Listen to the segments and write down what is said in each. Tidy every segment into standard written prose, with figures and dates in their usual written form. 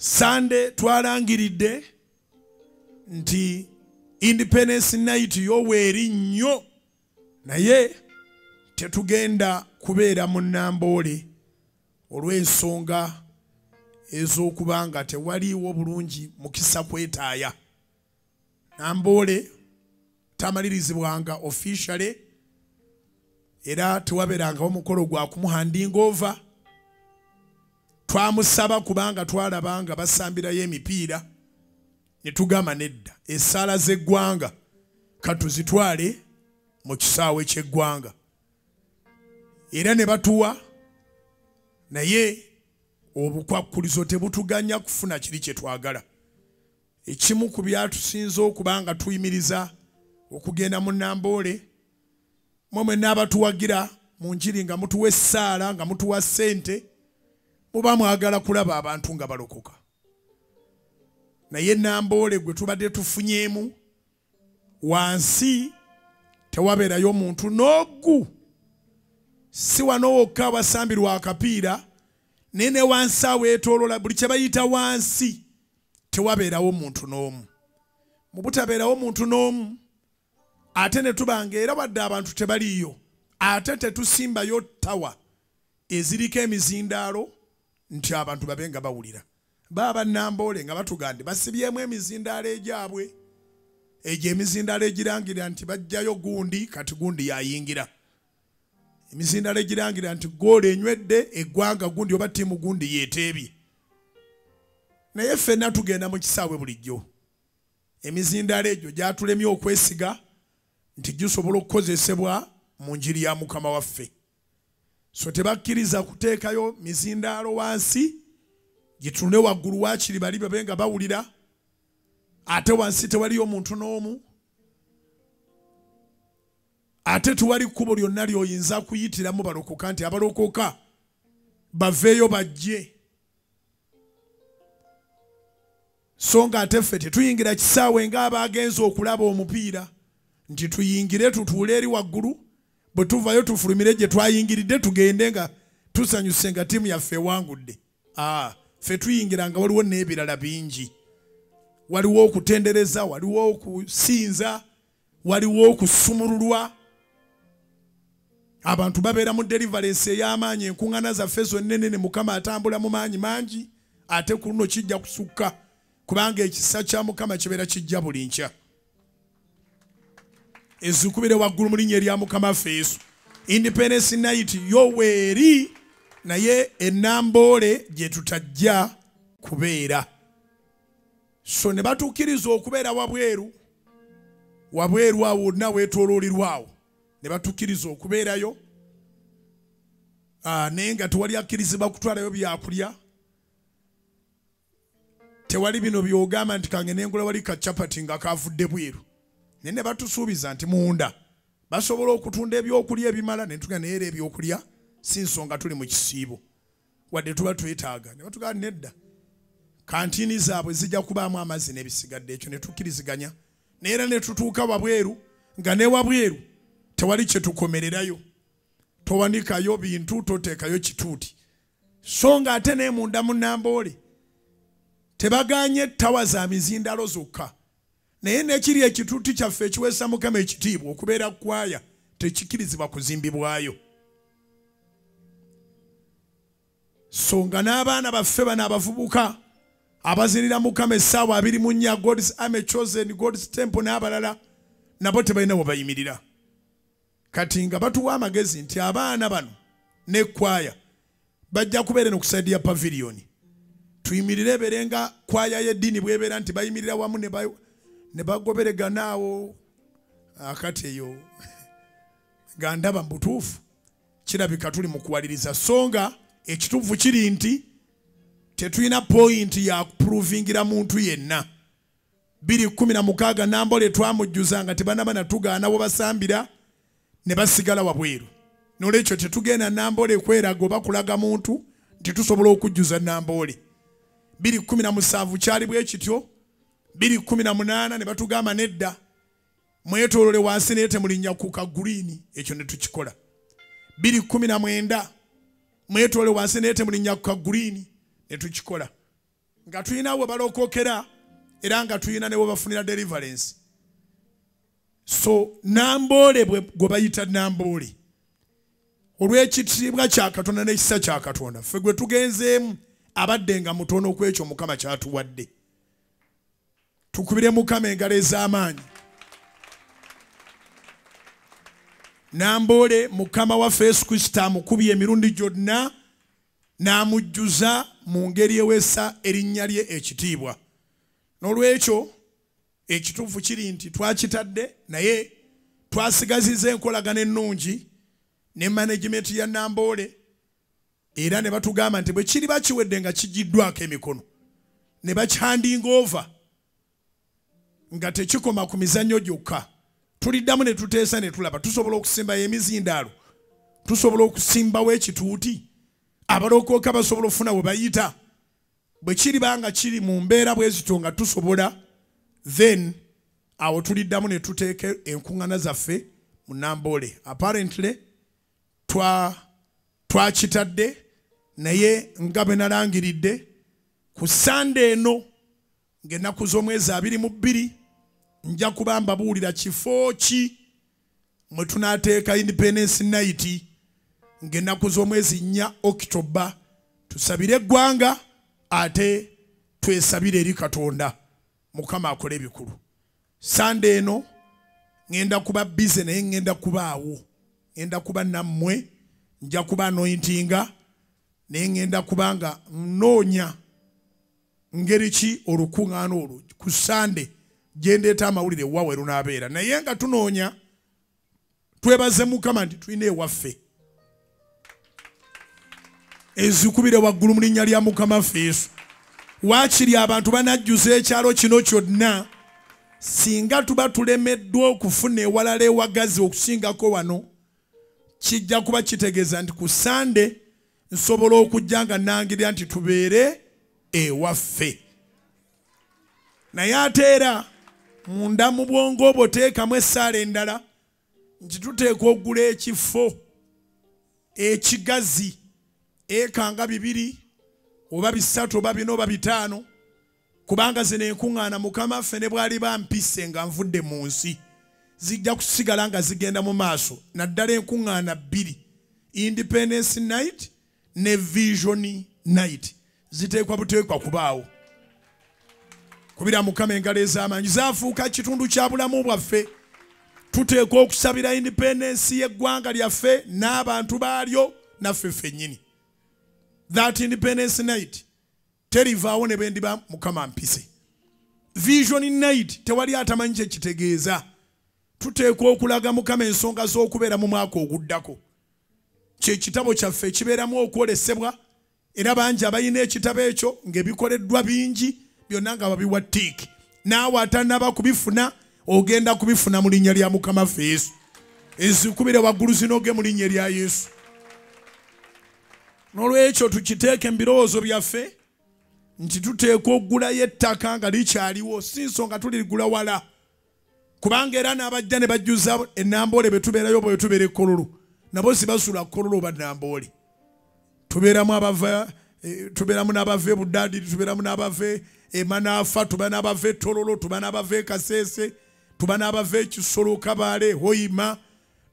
Sunday twalangiridde nti Independence Night yoweeri nnyo, naye tetugenda kubeera mu Namboole olw'ensonga ez'okubanga tewaliiwo bulungi mukisa kwetaaya. Namboole tamalirizibwanga officially, era tewabeerangawo mukolo gwa kumuhandinga over. Twamusaba kubanga twalabanga basambirayo emipiira, ne tugamba nedda, essaala z'eggwanga katuzitwale mu kisaawe ky'eggwanga. Era ne batuwa, naye obukwakkulizo tebutuganya kufuna kiri kye twagala. Ekimu ku byatusinza okubanga tuyimiriza okugenda mu Namboole, mmwe mwenna abatuwagira mu njiri nga mutuwa essaala, nga mutuwa ssente, muba mwagala kulaba abantu nga balokoka. Naye Namboole gwe tubadde tufunyeemu wansi tewabeerayo muntu n'ogu, si wano wokka awasambirwa akapiira, naye ne wansi aweetooloola buli kye bayita wansi tewabeerawo muntu n'omu. Mu butabeerawo muntu n'omu, ate ne tubanga era wadde abantu tebaliiyo, ate tetusimbayo ttawa eziriko emizindaalo nti abantu babe nga bawulira. Baba Namboole nga batugambye basibyemu emizindaalo egyabwe, egyo emizindaalo egirangira nti bajjayo gundi, kati gundi yayingira. Emizindaalo egirangira nti goolo enywedde eggwanga gundi oba ttiimu gundi yeeteebye. Naye ffenna tugenda mu kisaawe bulijjo. Emizindaalo egyo gyatulemye okwesiga nti gisobola okukozesebwa mu njiri ya Mukama waffe. So tebakkiriza kuteekayo mizindaalo wansi gitunule waggulu, waakiri bali babe nga bawulira, ate wansi tewaliyo muntu n'omu, ate tewali kkubo lyonna ly'oyinza kuyitiramu balokoka nti abalokoka baveeyo bajje. So nga ate ffe tetuyingira kisaawe ng'abagenze okulaba omupiira nti tuyingire tutuule eri waggulu, bwe tuvayo tufulumire gye twayingiridde tugende nga tusanyuse nga ttiimu yaffe ewangudde. Ffe tuyingira nga waliwo n'ebirala bingi. Waliwo okutendereza, waliwo okusinza, waliwo okusumululwa. Abantu babeera mu deliverance ey'amaanyi, enkuŋŋaana zaffe zonna ennene Mukama atambula mu maanyi mangi, ate ku luno kijja kusukka kubanga ekisa kya Mukama kibeera kijja buli nkya. Ezikubire waggulu mu linnya erya Mukama waffe Yesu. Independence Night yoweeri, naye Enamboole gye tutajja kubeera. So ne batukkiriza okubeera wabweru, wabweru awo wonna weetooloolirwawo, ne batukkiriza okubeerayo, naye nga tewali akkirizibwa kutwalayo byakulya. Tewali bino by'ogamba nti kange nengula wali ka chapati nga kavudde bweru. Naye ne batusuubiza nti munda basobola okutunda ebyokulya ebimala, ne tugenda naye era ebyokulya si nsonga, tuli mu kisiibo wadde tuba twetaaga. Ne batugamba nedda, kantiini zaabwe zijja kubaamu amazzi n'ebisigadde, ekyo ne tukkiriziganya. Naye era ne tutuuka wabweru nga ne wabweru tewali kye tukomererayo, towanikayo bintu, toteekayo kituuti. So nga ate ne munda mu Namboole tebagaanye ttawa za mizindalo zokka, naye n'ekiri ekituuti kyaffe ekiweesa Mukama ekitiibwa okubeera kwaya tekikirizibwa kuzimbibwayo. So nga n'abaana baffe bano abavubuka abazinira Mukama essaawa 24, God's Army, Chosen, God's Temple n'abalala, nabo tebalina we bayimirira. Kati nga batuwa amagezi nti abaana bano ne kwaya bajja kubeera eno ku side ya pavilion, tuyimirire ebeere nga kwaya y'eddiini bw'ebeera nti bayimirira wamu ne bagoberegana awo. Akati eyo nga ndaba mu butuufu kirabika tuli mu kuwaliriza, so nga ekituufu kiri nti tetulina point ya kuprovingira muntu yenna. 2016 Namboole twamujjuza nga tebanaba natugaana we basambira ne basigala wabweru. N'olwekyo tetugenda Namboole kweraga oba kulaga muntu nti tusobola okujjuza Namboole. 2017 kyali bwe kityo, 2018 ne batugamba nedda, mwetoolole wansi naye temulinnya ku ka green, ekyo ne tukikola. 2019 mwetoolole wansi naye temulinnya ku ka green, ne tukikola. Nga tulina we balokokera era nga tulina ne we bafunira deliverance. So Namboole gwe bayita Namboole, olw'ekitiibwa kya Katonda n'ekisa kya Katonda, ffe gwe tugenzeemu abadde nga mutono ku ekyo Mukama kyatuwadde. Tukubire Mukama engalo ez'amaanyi. Namboole Mukama waffe Yesu Kristo amukubye emirundi gyonna n'amujjuza mu ngeri eweesa erinnya lye ekitiibwa. N'olwekyo ekituufu kiri nti twakitadde, naye twasigaziza enkolagana ennungi ne management ya Namboole, era ne batugamba nti bwe kiriba kiwedde nga kigiddwako emikono ne bakihandinga over nga tekikoma ku mizannyo gyokka. Tuliddamu ne tuteesa ne tulaba tusobola okusimbayo emizindaalo, tusobola okusimbawo ekituuti, abalokooka basobola okufuna we bayita. Bwe kiriba nga kiri mu mbeera bwe zityo nga tusobola, then awo tuliddamu ne tuteeka enkuŋŋaana zaffe mu Namboole. Apparently twakitadde, naye nga bwe nalangiridde ku Sande eno ng'ennaku z'omwezi 22 nja kuba mbabuulira kifo ki mwe tunaateeka Independence Night ng'ennaku z'omwezi 4 October. Tusabire eggwanga ate twesabire eri Katonda, Mukama akole ebikulu. Sande eno ngenda kuba busy, naye ngenda kubaawo, ngenda kuba nammwe, nja kuba anointinga, naye ngenda kubanga nnoonya ngeri ki olukuŋŋaana olwo ku Sande gye ndeeta amawulire wa we lunaabeera. Naye nga tunoonya, twebaze Mukama nti tulina ewaffe. Ezikubire waggulu mu linnya lya Mukama waffe Yesu. Waakiri abantu banajjuza ekyalo kino kyonna. Singa tuba tulemeddwa okufuna ewalala ewagazi okusingako wano, kijja kuba kitegeeza nti ku Sande nsobola okujja nga nangirira nti tubeere ewaffe. Naye ate era munda mu bwongo obwo teekamu essaala endala nti tuteekwa okugula ekifo ekigazi eka nga 2 oba 3 oba 4 oba 5, kubanga zino enkuŋŋaana Mukama ffe ne bw'aliba mpise nga nvudde mu nsi zijja kusigala nga zigenda mu maaso, naddala enkuŋŋaana 2, Independence Night ne Vision Night, ziteekwa buteekwa kubaawo. Kubira Mukama engalo ez'amaanyi. Zaafuuka kitundu kya bulamu bwaffe. Tuteekwa okusabira independence y'eggwanga lyaffe n'abantu baalyo naffe ffennyini. That Independence Night terivaawo ne bwe ndiba Mukama mpise. Vision Night tewali atamanyi kye kitegeeza. Tuteekwa okulaga Mukama ensonga z'okubeera mu mwaka oguddako. Kye kitabo kyaffe ekibeeramu okwolesebwa, era bangi abalina ekitabo ekyo ng'ebikoleddwa bingi byonna nga babiwa tiiki. Naawe atannaba kubifuna ogenda kubifuna mu linnya lya Mukama waffe Yesu. Ezikubire waggulu zinoge mu linnya lya Yesu. N'olwekyo tukiteeke mu birowoozo byaffe nti tuteekwa okugulayo ettaka nga likyaliwo, si nsonga tulirigula wala, kubanga era n'abajja ne bajjuza Enamboole bwe tubeerayo bwe tubeera e Kololo, nabo si basula Kololo oba Namboole. Tubeeramu abava, tubeeramu n'abava e Budaadiri, tubeeramu n'abava e Manaafa, tuba n'abava e Tororo, tuba n'abava e Kasese, tuba n'abava e Kisolo, Kabale, Hoima,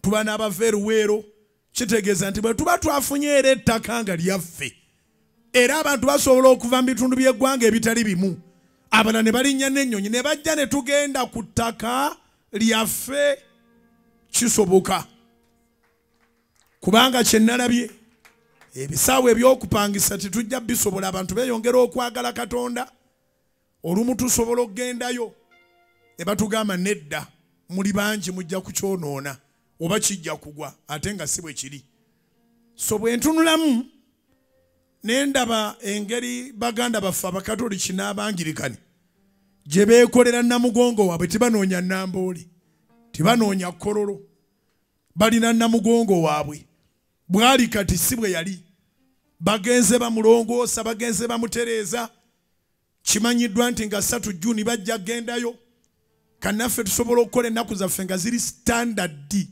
tuba n'abava e Luweero. Kitegeeza nti bwe tuba twafunye era ettaka nga lyaffe, era abantu basobola okuva mu bitundu by'eggwanga ebitali bimu, abalala ne balinnya n'ennyonyi ne bajja ne tugenda ku ttaka lyaffe. Kisoboka, kubanga kye nalabye ebisaawe eby'okupangisa tetujja bisobola. Abantu beeyongera okwagala Katonda. Olumu tusobola okugendayo ne batugamba nedda, muli bangi mujja kukyonoona oba kijja kugwa, ate nga si bwe kiri. So bwe ntunulamu ne ndaba engeri baganda baffe Abakatoliki n'Abangirikani gye beekolera Namugongo waabwe. Tebanoonya Namboole, tebanoonya Kololo, balina Namugongo waabwe. Bwali kati si bwe yali. Bagenze bamulongoosa, bagenze bamutereeza. Kimanyiddwa nti nga 3 Juni bajja kugendayo. Kannaffe tusobola okukola ennaku zaffe nga ziri standard,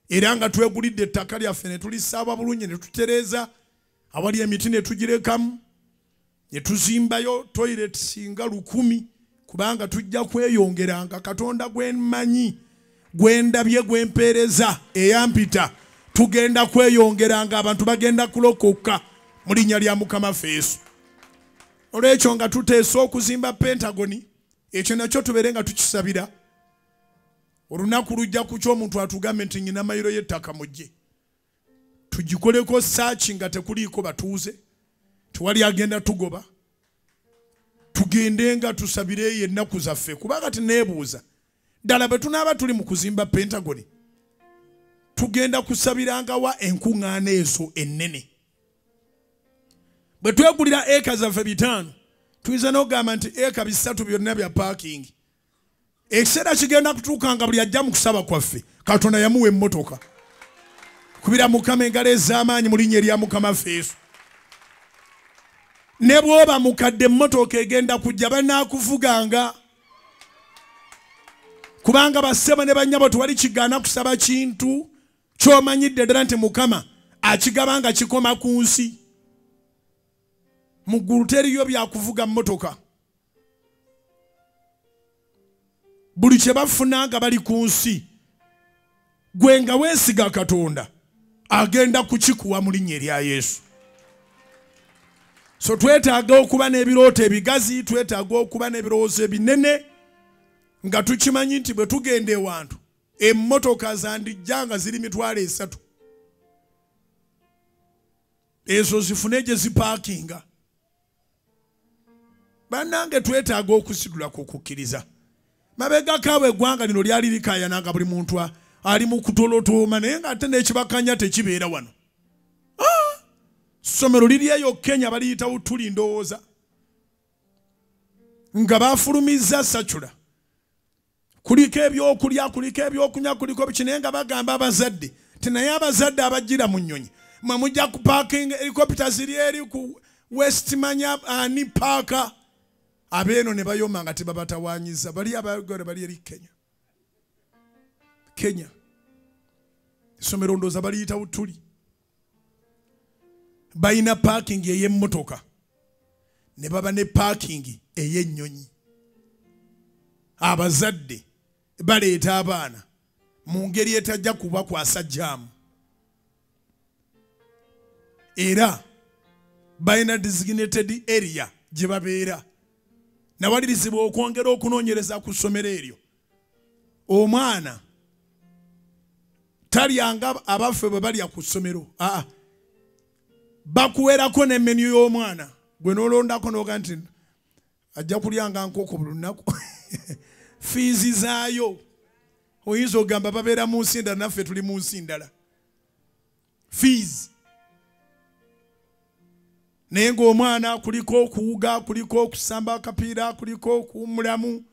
era nga twegulidde ettaka lyaffe ne tulisaaba bulungi ne tutereeza awali emiti ne tugirekamu. Ne tuzimbayo toilet singa 1000 kubanga tujja kweyongeranga. Katonda gwe mmanyi, gwe ndabye, gwe mpeereza eyampita, tugenda kweyongeranga, abantu bagenda kulokoka mu linnya lya Mukama waffe Yesu. Olwekyo nga tuteesa okuzimba Pentagoni, ekyo nakyo tubeere nga tukisabira. Olunaku lujja kukya omuntu atugambe nti nnyina mayiro y'ettaka mujje tugikoleko search nga tekuliiko batuuze, tewali agenda tugoba, tugende nga tusabireyo ennaku zaffe. Kubanga tineebuuza ddala bwe tunaaba tuli mu kuzimba Pentagoni tugenda kusabiranga wa enkuŋŋaana ezo ennene. Bwe twegulira eka zaffe 5 tuyinza n'okugamba nti eka 3 byonna bya parking. Ekiseera kigenda kutuuka nga buli ajja mu kusaba kwaffe Katonda yamuwa emmotoka. Kubira Mukama engalo ez'amaanyi mu linnya erya Mukama waffe Yesu. Ne bw'oba mukadde emmotoka egenda kujja banaakuvuganga, kubanga bassebo ne bannyabo tewali kigaana kusaba kintu ky'omanyidde ddala nti Mukama akigaba nga kikoma ku nsi. Mu ggulu teriyo byakuvuga mmotoka. Buli kye bafuna nga bali ku nsi, gwe nga weesiga Katonda agenda kukikuwa mu linnya erya Yesu. So twetaaga okuba n'ebirooto ebigazi, twetaaga okuba n'ebirowoozo ebinene, nga tukimanyi nti bwe tugenda ewantu emmotoka zandijja nga ziri 300,000, ezo zifune gye zipaakinga. Bannange twetaaga okusidula ku kukkiriza. Mabega kaabwe eggwanga lino lyali likaayana nga buli muntu ali mu kutolotooma, naye ng'ate n'ekibakanya tekibeera wano. Ssomero liri eyo Kenya baliyita Utuli ndowooza, nga bafulumizza sacula, kuliko ebyokulya, kuliko ebyokunywa, kuliko biki, naye nga bagamba abazadde nti naye abazadde abajjira mu nnyonyi mwe mujja ku parking, helicopter ziri eri ku West Manya ani paaka. Abeeno ne bayoma nga tebabatawaanyiza, bali abagora bali eri Kenya. Kenya essomero ndowooza baliyita Utuli, balina parking ey'emmotoka ne baba ne parking ey'ennyonyi. Abazadde baleeta abaana mu ngeri etajja kubakwasa jaamu, era balina designated area gye babeera. Nawalirizibwa okwongera okunoonyereza ku ssomero eryo. Omwana talyanga abaffe bwe balya ku ssomero, aa bakuwerako n'emmenu y'omwana, gwe n'olondako n'oga nti ajja kulyanga nkoko buli lunaku. Fiizi zaayo oyinza okugamba babeera mu nsi ndala, naffe tuli mu nsi ndala. Fiizi naye ng'omwana kuliko okuwuga, kuliko okusamba akapiira, kuliko okuwummulamu,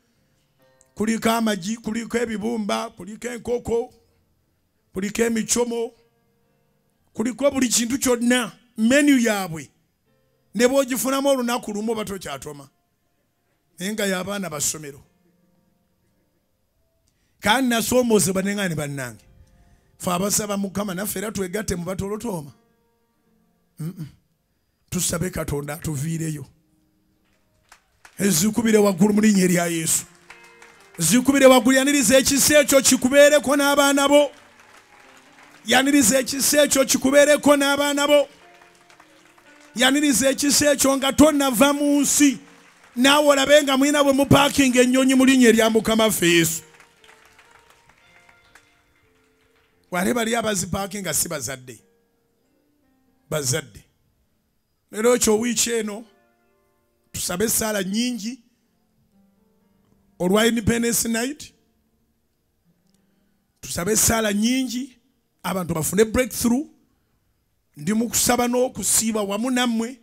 kuliko amagi, kuliko ebibumba, kuliko enkoko, kuliko emicomo, kuliko buli kintu kyonna. Menu yaabwe ne bw'ogifunamu olunaku lumu oba tokyatoma, naye nga y'abaana ba ssomero. Kandi nasoomoozebwa ne nga ne bannange ffe abasaba Mukama naffe era twegatte mu batolotooma. Tusabe Katonda atuviireyo. Ezikubire waggulu mu linnya erya Yesu. Zikubire waggulu, yaniriza ekisa ekyo kikubeereko n'abaana bo. Yaniriza ekisa ekyo kikubeereko n'abaana bo. Yaniriza ekisa ekyo nga tonnava mu nsi, naawe olabe nga mulina bwe mupaakinga ennyonyi mu linnya erya Mukama waffe Yesu. Wale bali abazipaakinga si bazadde, bazadde. Leero ekyo wiiki eno tusabe essaala nnyingi olwa Independence Night, tusabe essaala nnyingi abantu bafune breakthrough. Ndi mu kusaba n'okusiiba wamu nammwe,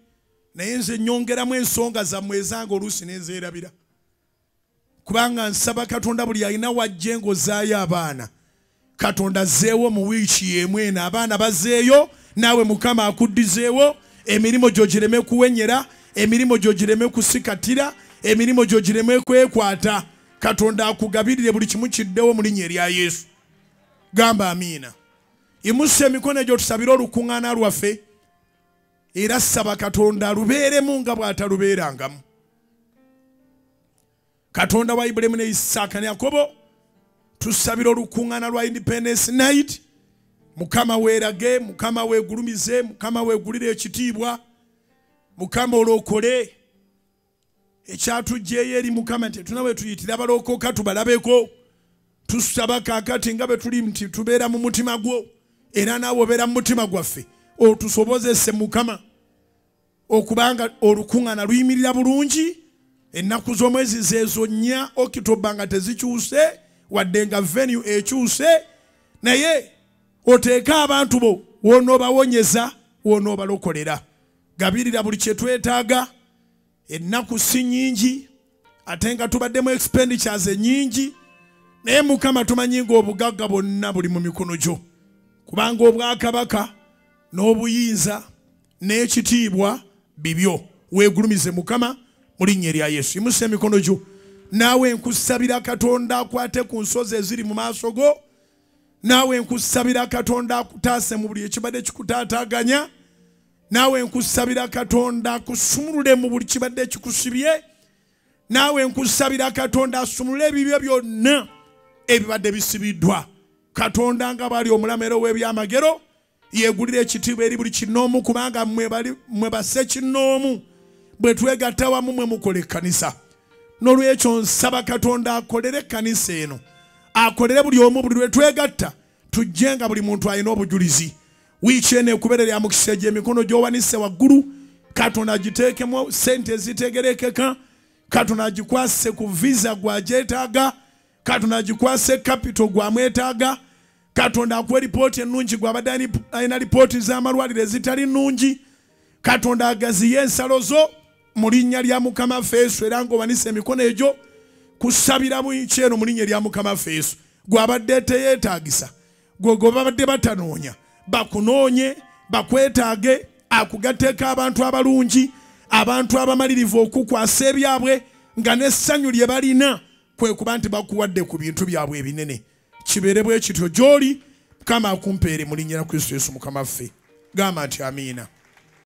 naye nze nnyongeramu ensonga zammwe ezange oluusi ne nzeerabira, kubanga nsaba Katonda buli alina wajje ng'ozaayo abaana, Katonda azzeewo mu wiiki y'emu eno, abaana bazzeeyo, naawe Mukama akuddizeewo, emirimu gyo gireme kuwenyera, emirimu gyo gireme kusikatira, emirimu gyo gireme kwekwata. Katonda akugabirire buli kimu kiddewo mu linnya erya Yesu. Gamba amiina. Imusa emikono egyo tusabire olukuŋŋaana lwaffe. Era saba Katonda alubeeremu nga bw'atalubeerangamu. Katonda wa Ibulayimu ne Isaaka ne Yakobo, tusabira olukuŋŋaana lwa Independence Night. Mukama weerage, Mukama weegulumize, Mukama weegulire ekitiibwa, Mukama olokole ekyatujjeeyo eri Mukama nti tunawe tuyitira abalokoka tubalabeko. Tusaba kaakati nga bwe tuli nti tubeera mu mutima gwo era naawe obeera mu mutima gwaffe, otusobozese Mukama okubanga olukuŋŋaana luyimirira bulungi. Ennaku z'omwezi zeezo 4 Okitoba nga tezikyuse, wadde nga venue ekyuse, naye oteeke abantu bo w'onoobawonyeza, w'onoobalokolera. Gabirira buli kye twetaaga. Ennaku si nnyingi ate nga tubaddemu expenditures ennyingi, naye Mukama tumanyi ng'obugagga bwonna buli mu mikono gyo, kubanga obwakabaka n'obuyinza n'ekitiibwa bibyo. Weegulumize Mukama mu linnya erya Yesu. Yimusa emikono gyo. Naawe nkusabira Katonda akwate ku nsozi eziri mu maaso go. Naawe nkusabira Katonda akutaase mu buli ekibadde kikutaataaganya. Naawe nkusabira Katonda akusumulule mu buli kibadde kikusibye. Naawe nkusabira Katonda asumulule ebibyo byonna ebibadde bisibiddwa. Katonda nga bw'ali omulamu era ow'ebyamagero, yeegulira ekitiibwa eri buli kinnoomu, kubanga mmwe basse kinnoomu. Bwe twegatta wamu mmwe mukola ekkanisa. N'olwekyo nsaba Katonda akolere ekkanisa eno, akolere buli omu. Buli lwe twegatta tujje nga buli muntu alina obujulizi. Wiiki eno ekubeere lya mukisa egy'emikono gy'owanise waggulu. Katonda agiteekemu ssente ezitegerekeka. Katonda agikwase ku visa gw'agyetaaga. Katonda agikwase capital gw'amwetaaga. Katonda akuwe lipooti ennungi gw'abadde alina lipooti z'amalwaliro ezitali nnungi. Katonda agaziye ensalo zo mu linnya lya Mukama waffe Yesu. Era ng'owanise emikono egyo kusabira wiiki eno mu linnya lya Mukama waffe Yesu. Gw'abadde teyeetaagisa, gwe gwe babadde batanoonya, bakunoonye, bakwetaage, akugatteko abantu abalungi, abantu abamalirivu okukwasa ebyabwe, nga n'essanyu lye balina kwe kuba nti bakuwadde ku bintu byabwe ebinene. Kibeere bwe kityo gy'oli. Mukama akumpeere mu linnya lya Kristo Yesu Mukama waffe. Gamba nti amiina.